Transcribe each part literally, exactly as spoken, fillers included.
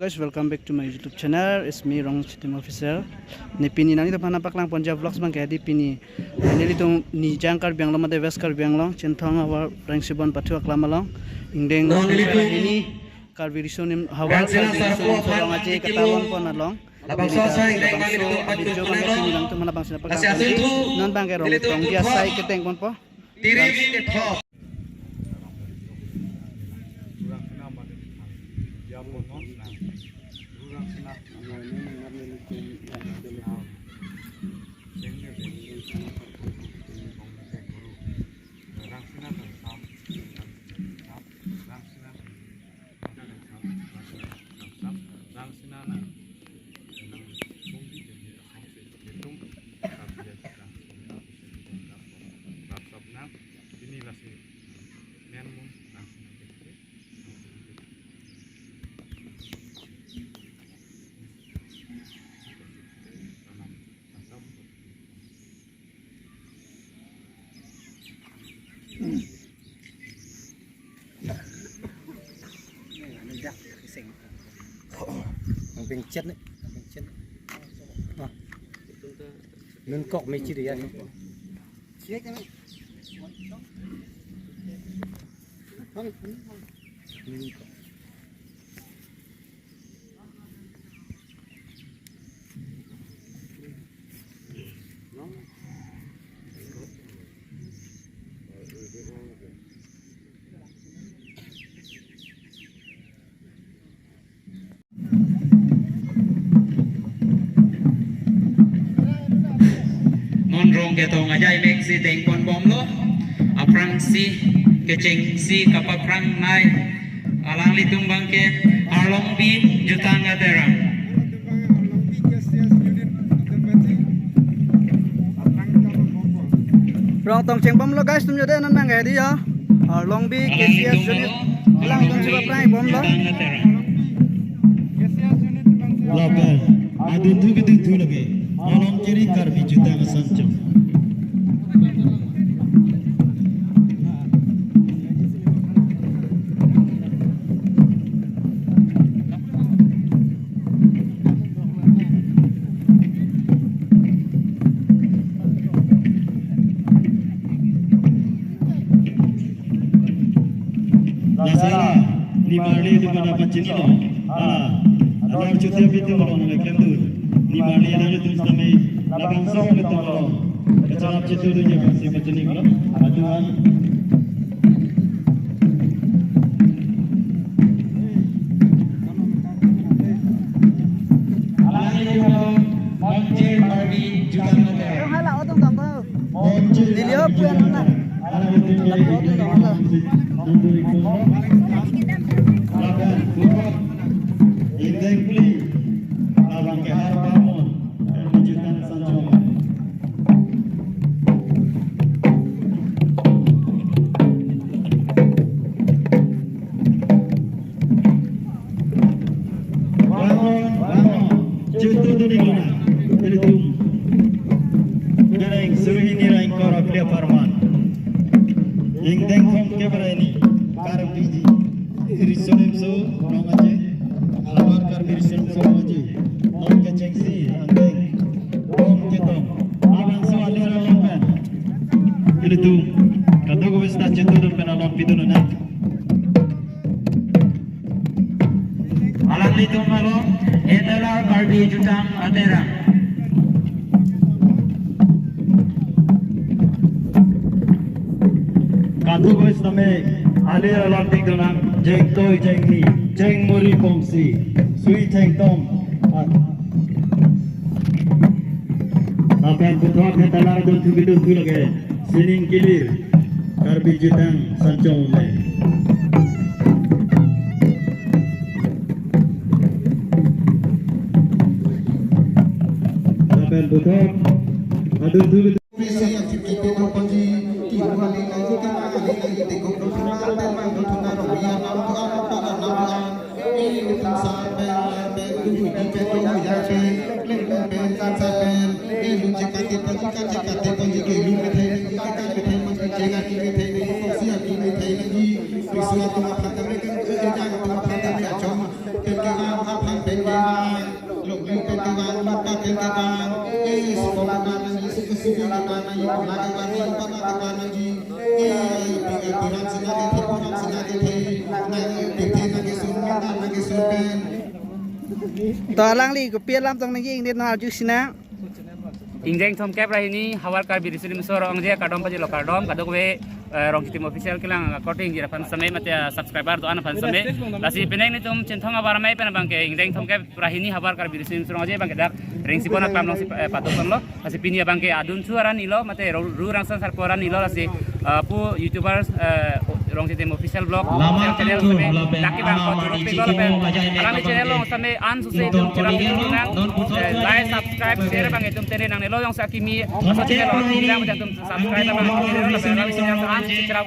Guys, welcome back to my YouTube channel. It's me, Rong Chitim Official. Ne pini nanglitum aphan nangpaklang ponji avlogs abang ke hedi pini, eh, nelitum Nijang Karbi Anglong mate West Karbi Anglong, Chinthong havar Rangsibon pathu aklam along, ingdeng Nong nelitum hini Karbi Riso Nimso havar, Rangsina Karbi Riso Sarpo Nimso aphan Rong Aje nangkikilo. Ketalon pon along. Labangso asai ingdeng labangso nelitum avideo abang ke pini nangkikilo. Nangtum aphan nangpaklang ponji. Lasi asuntu non abang ke Rong nelitum Tongji puthot asai keteng ponpo. Tirik kethok. Nang pengcet ni, nang pengcet. Ah. Nun kok meci dia ni. Nun kok. Non Rong Ketong ajai mek si dengpon bomlo. Aphrangsi kechengsi kapaphrang nai. Alanglitum abang ke Arlongbi Jutang Aderang. Rong tong chengbomlo guys, tum jode non abang ke hedi ya. Arlongbi K C S unit. Alanglitum chepaprang bomlo. Lapen adun thu kedun thu lake. Along kiri Karbi Jutang Asanchong. Lasi la nimarli atum aphan pachinilo. Ah, alar chuti apitu along nangklemdun. Nimarli atum sitame labangso atum along kacharap chitudunji aphansi pachinilo. Aduan. Alangli Monjir Karbi Jutang Aderang. Monjir Karbi Jutang Aderang. Lapen puthot ingdeng phli labang ke Harbamon Karbi Jutang Asanchong. Bangun, bangun. Chutu duni guna. Ilitum. Gareng suruhi nira ingkor akhli apharman. Ingdeng thom kebra ini. Karbi Riso Nimso Rong Aje. Havar Karbi Riso Nimso Rong Aje. Non kechengsi angdeng. Bom ketong. Abang so alir along pen. Ilitum. Kadokave sita chutu dun pen along pidun nang. Alanglitum along N L R Karbi Jutang Aderang. Kadokave sitame alir along pidun nang, jengtoi jengni, jengmuri pongsi, sui thengtom. Lapen puthot hetalar dun thu kedun thu lake. Sining kilir Karbi Jutang Asanchong me. Lapen puthot adun thu. To alangli kopi alam tong nangji ingdeng arju sinang. Ingdeng thomkep ra hini havar Karbi Riso Nimso Rong Angaje kardom pajirlo kardom, kadokave, eh, Rongchitim Official kelang akorte ingjir aphan same mate subscriber do-an aphan same. Lasi penang netum Chinthong abar amei pen abangke ingdeng thomkep ra hini havar Karbi Riso Nimso Rong Angaje abangke dak Rengsibon aklam alongsi, eh, paduk ponlo. Lasi pini abangke adun chu aran ilo mate Ru, Ru Rangsan Sarpo aran ilo, lasi, eh, pu YouTubers, eh, Rongchitim Official Vlog channel same dak kevang ko turut pik lo lapen alangli channel along same an suse itum cherap itum nang, eh, like, subscribe, share abang itum tene nangnelo, jongsi akimi aso channel along itum nang itum subscribe abang itum nang lapen alangli channel an suse cherap.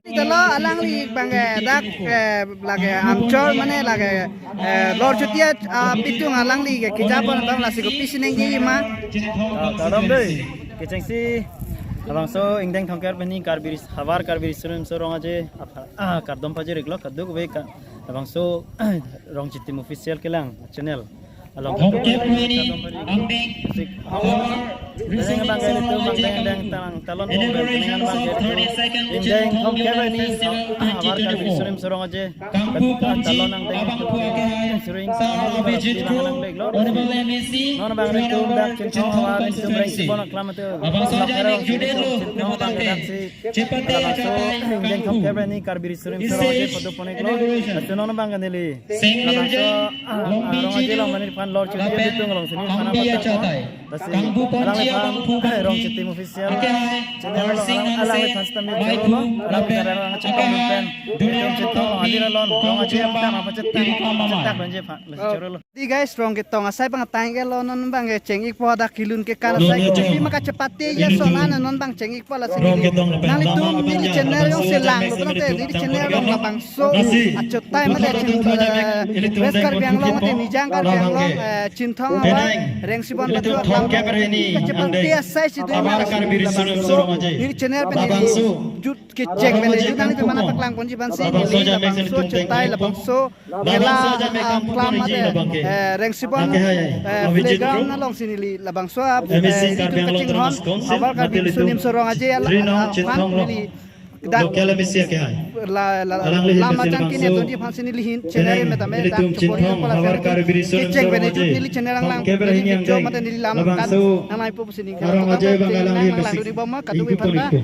Ito lo alangli abangke dak, eh, lake Amchor mane lake, eh, Lor Chotia, ah, pitung alangli ke kejapon abang lasi kopisi nangji ma. Ah, kardom dei. Kechengsi labangso ingdeng thomkep ra hini Karbi Ris, havar Karbi Riso Nimso Rong Angaje aphan, ah, kardom pajir-iklo kadokave ka, labangso Rongchitim Official kelang channel along. Thomkep ra hini, kardom pajir-iklo. Angdeng, sik. Havar Riso Nimso Rong Angaje, deng, deng, tang, talon, inauguration deng, of deng, thirty-second ingdeng thomkep ra hini, Festival havar Karbi Riso Nimso Rong Angaje. Kangpu Pamji, talon nang deng, abang pu akai, Sir Abhijit Kro, Honorable M A C, non abang Trino, tum dak Chinthong Chinthong havar, tum Reng constituency. Sibon aklam ate. Abang so jai mek jude lo, Chinthong abang dak si. Chepate labangso achatai ingdeng Kangpu. Thomkep ra hini Karbi Riso Nimso Rong Angaje paduk pon-iklo. Ise inauguration. Atu non abang neli. Senglingjeng, labangso, ah, Longbi Rong Angaje Jidung, along mane phan Lor Chotia lapen pitung alongsi neli phan Kangpi apatang achatai. Lasi Kangpu Pamji alangli phan, abang pu Rongchitim Official. Akai, channel Tarsing along Angse, alangli phan sitame Maiphu, channel lo, alangli lapen channel along channel akai, pen. Duram Chinthong Putong, alir alon, Putong Rong Angaje Chembang, apatang apatang, Tirikam Amang. Apatang bang je phan. Lasi Oh. choro lo. Di guys, rong ketong asai pangtang ke lo non abangke cheng-ikpo dak kelun kekan asai Lo, ko lo, pima kachepate ya so nana non abang cheng-ikpo lasi rong neli. Ketong lapen nanglitum lama neli kapanjang channel along labangso selang jame lo seme neli tum neli channel tang along korea labangso. Lasi achatai mane cheng, eh, West Karbi Anglong mate Nijang Karbi Anglong, eh, Chinthong havar, Reng Sibon batu aklam thomkep ra hini kachepate angdeng asai si dun havar Karbi Riso Nimso Rong Angaje. Neli channel pen neli labangso jut kecheng pen jut nangtum mana paklang ponji aphansi labangso neli jame labangso seme tum achatai teng labangso labangso kela, jame ah, Kangpu aklam Pamji mate, labangke. Eh, Reng Sibon, angke hai, eh, Abhijit playground Group. Alongsi neli labangso, eh, M A C Karbi Anglong kachinghon, Autonomous Council, havar Karbi mate Riso Nimso Rong Angaje, nelitum Trinong ah, Chinthong phan Rong neli dak local M A C akai hai. La, la, la, alangli lama chang kine atum ji aphansi neli hin channel neli, mate tame nelitum dak Chinthong havar Karbi Riso Nimso Rong Angaje. Kecheng pen jut neli channel along thomkep ra hini video angdeng mate neli lam labangso kan nang nai po pusi neli Rong Angaje abang alangli nang M A C. Lang duri bom ma kadu ingku pon-ikpo.